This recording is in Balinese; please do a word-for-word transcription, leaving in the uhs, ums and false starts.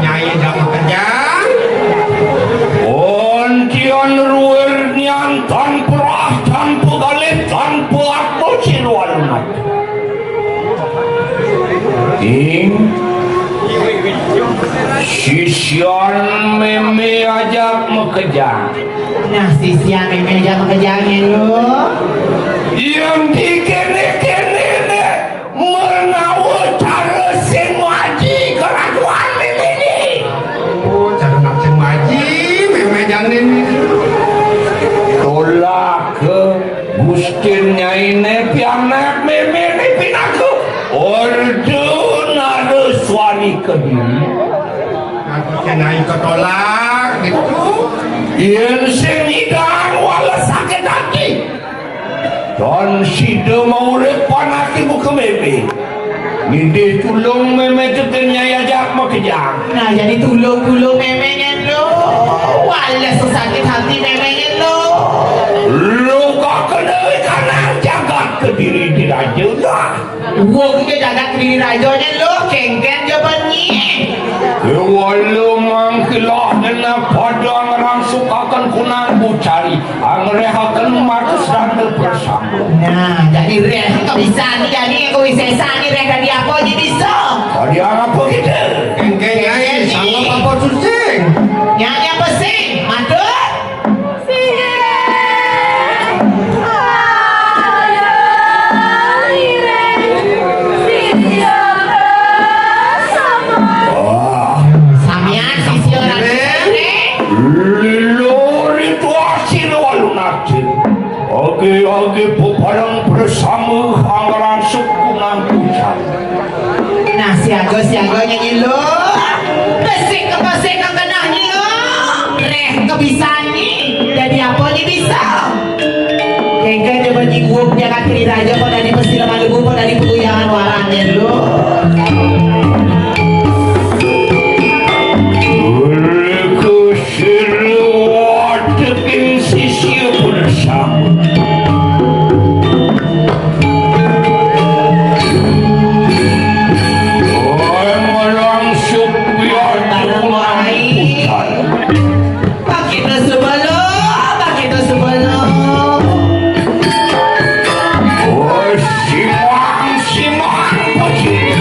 Nyai jaga kerja. Ontian ruir nian tanpa rah, tanpa galih, tanpa apa siluan. Ing sisian mémé ajak makejang. Nah, sisian mémé ajak makejang, Nyén Luh. Yén dikéné-kéné né, menawa cara sing maji kerajuan mémé né. Oh, cara nak sing maji, mémé janin. Tolak ke Gustin nyainé pianak mémé né pinaka Ardha Naraswari Kediri. Aku cenai ketolak gitu. Yén sing nyidang wala sakit hati. Tan sida maurip panaki buka mémé. Ngidih tulung mémé teken nyai ajak makejang. Nah, jadi tulung-tulung mémé Nyén Luh. Wala sesakit hati mémé Nyén Luh. Luka kena kanan jagat Kediri diraja dah. Wong ke jagat Kediri raja Nyén Luh, kéngkén ja benyi. Wala mangkilah dena pada ngrangsukaken kunang bucari. Angrehaken marga sranda prasama. Nah, jadi réh kebisan jani, kewisésan jani réh dadi apa jani bisa? Dadi apa kita? Kéngkén nyai, sanggup apa susing? Nyai apa sing? Matur. Wah. Samian sisia raja. Lilo ritual sira walunata. Agi-agi bebareng bersama anggaran suku nang pucat. Nah, siaga-siaga nyanyi lo. Besik ke besik ke kenah nyi lo. Réh kebisan nyi. Jadi apa nyi bisa? Kéngkén coba nyinggung dia kaki di raja kok dari pesileman lebu kok dari peguyangan warangnya lo. Mereka sira wateking sisia bersama. Oi, malang supya tulang putar. Pakita sebelum, pakita sebelum. Oi, simang, simang, pakita.